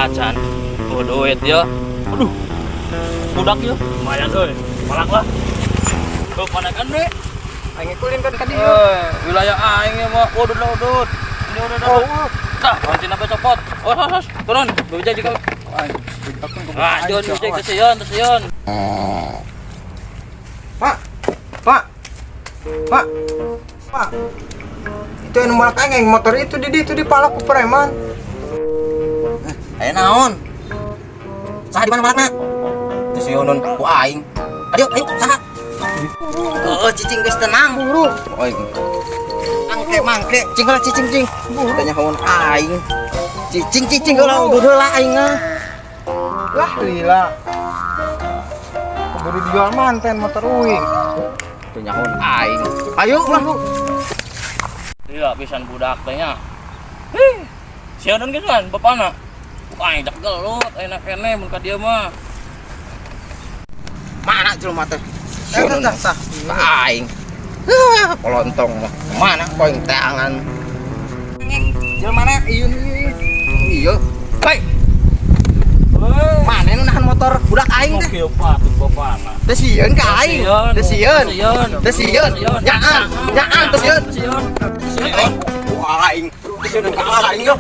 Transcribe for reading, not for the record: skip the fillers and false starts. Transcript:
Acan. Oh, duit ya. Aduh. Budak ya. Lumayan euy. Malak lah. Tuh mana kan deh? Aing ikulin kan ka dieu. Eh, wilayah aing ya mah. Waduh, waduh. Ini udah udah. Oh, Tah, kunci sampai copot. Oh, oh, oh, turun. Bebeja juga. aing bejakeun ke Ah, jangan bebeja kesian, kesian. Pak. Pak. Pak. Pak. Itu anu malak aing aing motor itu di ditu dipalak ku preman. Aya naon? Saha di mana malakna? Teu sieun ku aing. Ayo, ayo, saha? Oh, cicing geus tenang. Buru. Aing. Mangke, mangke, cing heula cicing cing. Tanya kawan aing. Cicing cicing heula udah heula aing ah. Lah lila. Keburu dijual manten motor uing. Teu nyahoan aing. Ayo lah. Iya, pisan budak teh nya. Hih. Sieun geus kan bapana. Aing dak gelut, enak keneh mun ka dieu mah. Mana jelema teh? Eh, tah, tah. Ka aing. Hah, polontong mah. Mana poing teangan. Jelema mana? Iyun iyun. Iya. Hei, mana nu nahan motor budak aing teh? Oke, patut bapana. Teu sieun ka aing. Teu sieun. Teu sieun. Nyaan, nyaan teu sieun. Sieun. Sieun. Wah, aing. Teu sieun ka aing yo.